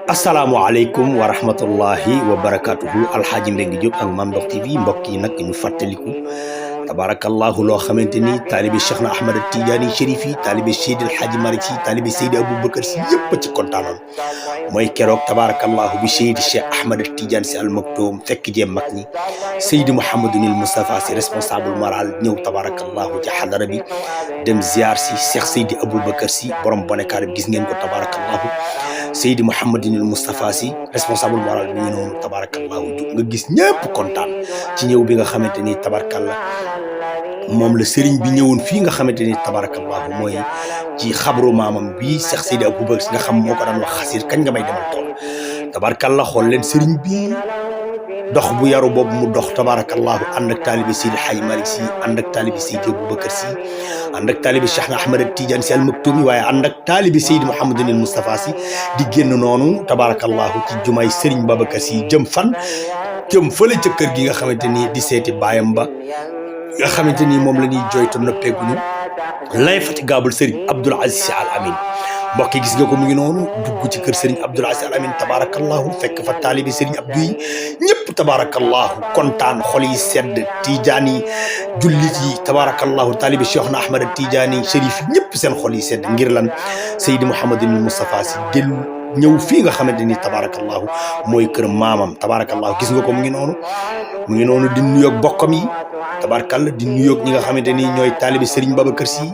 asalaamualeykum wa rahmatullahi wa barakatuhu alxaaji Mbengue Diop ak Mame Ndokh TV mbokk yi nag ñu fàttaliku tabarakallahu loo xamante ni taalibi Cheikh na Ahmad Tidiane Chérif yi taalibi Seydi Alxaaji Malick Si taalibi Seydi Aboubacar Si yëpp ci kontaanoon mooy keroog tabarakallahu bi Seydi Cheikh Ahmad Tidiane Si Al Maktoum fekk jee mag ñi Seydi Mouhamadunil Moustapha Si responsable moral ñëw tabarakallahu ci xadara bi dem ziar si Cheikh Seydi Aboubacar Si borom bonekaar bi gis ngeen ko tabarakallahu Seydi Mouhamadinil Moustapha Sy responsable moral bi ñu noonu tabarakallahu nga gis ñëpp kontaan ci ñëw bi nga xamante ni tabarakalla moom la sëriñ bi ñëwoon fii nga xamante ni tabarakallahu mooy ci xabru maamam bi Cheikh Seydi Aboubacar Si nga xam moo ko daan wax xasir kañ nga may demal tool tabarakalla xool leen sëriñ bi dox bu yaru boobu mu dox tabarakallahu ànd ak taalibi Seydi Alxaaji Malick Si ànd ak taalibi Seydi Aboubacar Si ànd ak taalibi Cheikh na Ahmad Tidiane Si Al Maktoum waaye ànd ak taalibi Seydi Mouhamadunil Moustapha Si di génn noonu tabarakallahu ci jumaay Serigne Babacar Si jëm fan jëm fële ca kër gi nga xamante ni di seeti baayam ba nga xamante ni moom la ñuy jooytu noppeeguñu l'infatigable Serigne Abdoul Aziz Sy Al Amine mbokk yi gis nga ko mu ngi noonu dugg ci kër Serigne Abdoul Aziz Sy Al Amine tabarakallahu fekk fa taalibi Serigne Abdou yi ñëpp tabarakallahu kontaan xol yi sedd Tidiane yi jullit yi tabarakallahu taalibi Cheikh na Ahmad Tidiane Chérif ñëpp seen xol yi sedd ngir lan Seydi Mouhamadunil Moustapha Sy dellu ñëw fii nga xamante ni tabarakallahu mooy kër maamam tabarakallahu gis nga ko mu ngi noonu di nuyoog bokkam yi tabarakalla di nuyoog ñi nga xamante ni ñooy taalibi Serigne Babacar Sy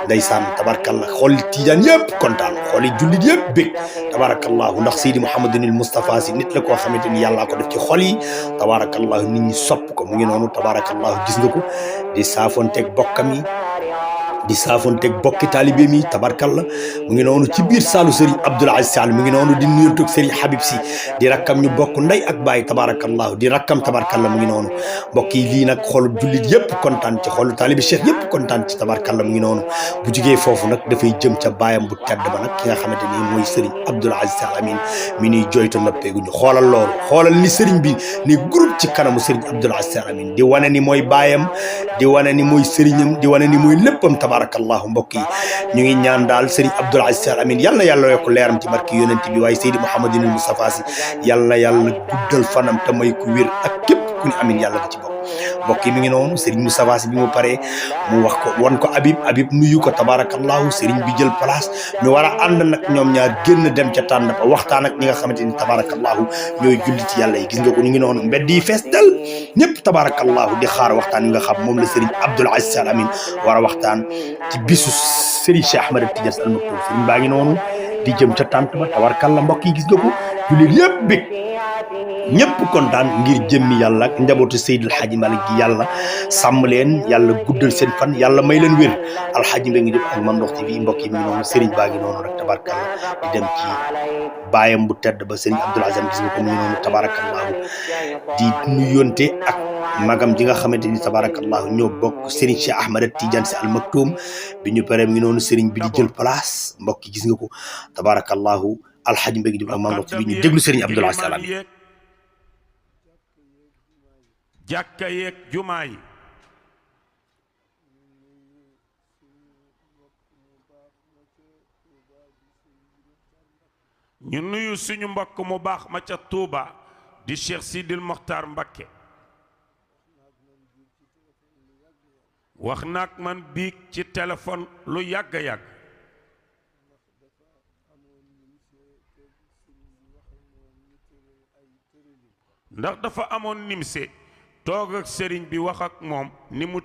ndeysaan tabarakalla xool Tidiane yëpp kontaan xool jullit yëpp bég tabarakallahu ndax Seydi Mouhamadunil Moustapha Sy nit la koo xamante ni yàllaa ko def ci xol yi tabarakallahu nit ñi sopp ko mu ngi noonu tabarakallahu gis nga ko di saafonteeg bokkam yi di saafonteeg bokki taalibe mi tabarkalla mu ngi noonu ci biir saalu Serigne Abdoul Aziz Sy mu ngi noonu di nuyantoog Serigne Habib Sy di rakkam ñu bokk ndey ak baay tabarakallahu di rakkam tabarkalla mu ngi noonu mbokk yi lii nag xolu jullit yëpp kontaan ci xolu taalibe Cheikh yëpp kontaan ci tabarkalla mu ngi noonu bu jugee foofu nag dafay jëm ca baayam bu tedd ba nag ki nga xamante ni mooy Serigne Abdoul Aziz Sy Al Amine mi nuy jooytu noppeeguñu xoolal loolu xoolal ni Serigne bi ni groupe ci kanamu Serigne Abdoul Aziz Sy Al Amine di wane ni mooy baayam di wane ni mooy Serignam di wane ni mooy léppam tabarakallahu mbokk yi ñu ngi ñaan daal Serigne Abdoul Aziz Sy Al Amine yal na yàlla yokk leeram ci barki yonent bi waaye Seydi Mouhamadunil Moustapha Sy yal na yàlla guddal fanam te may ku wér ak képp ku ne amin yàlla nga ci bokk mbokk yi mi ngi noonu Serigne Moustapha Sy bi mu paree mu wax ko wan ko Habib nuyu ko tabarakallahu Serigne bi jël place ñu war a ànd nag ñoom ñaar génn dem ca tànn ba waxtaan ak ñi nga xamante ni tabarakallahu ñooy jullit yàlla yi gis nga ko ñu ngi noonu mbedd yi fees del ñëpp tabarakallahu di xaar waxtaan yi nga xam moom la Serigne Abdoul Aziz Sy Al Amine war a waxtaan ci bisu Serigne Cheikh Ahmad Tidiane Sy Al Maktoum Serigne baa ngi noonu di jëm ca tànt ba tabarkalla mbokk yi gis nga ko jullit yëpp bég ñëpp kontaan ngir jëmmi yàlla ak njabootu Seydi Alxaaji Malick gi yàlla sàmm leen yàlla guddal seen fan yàlla may leen wér alxaaji Mbengue Diop ak Mame Ndokh TV mbokk yi mi ngi noonu Serigne baa ngi noonu rek tabarkalla di dem ci baayam bu tedd ba Serigne Abdoul Aziz gis nga ko mu ngi noonu tabarakallahu di nuyonte ak magam ji nga xamante ni tabarakallahu ñoo bokk Serigne Cheikh Ahmad Tidiane Sy Al Maktoum bi ñu paree mi ngi noonu Serigne bi di jël place mbokk yi gis nga ko tabarakallahu alxaaji Mbengue Diop ak Mame Ndokh TV ñu déglu Serigne Abdoul Aziz Sy Al Amine jàkka yeeg jumaa yi ñu nuyu suñu mbokk mu baax ma ca Touba di Cheikh Sidil Mokhtar Mbacké wax naag man biig ci téléphone lu yàgg ndax dafa amoon nimse toog ak sëriñ bi wax ak moom ni mu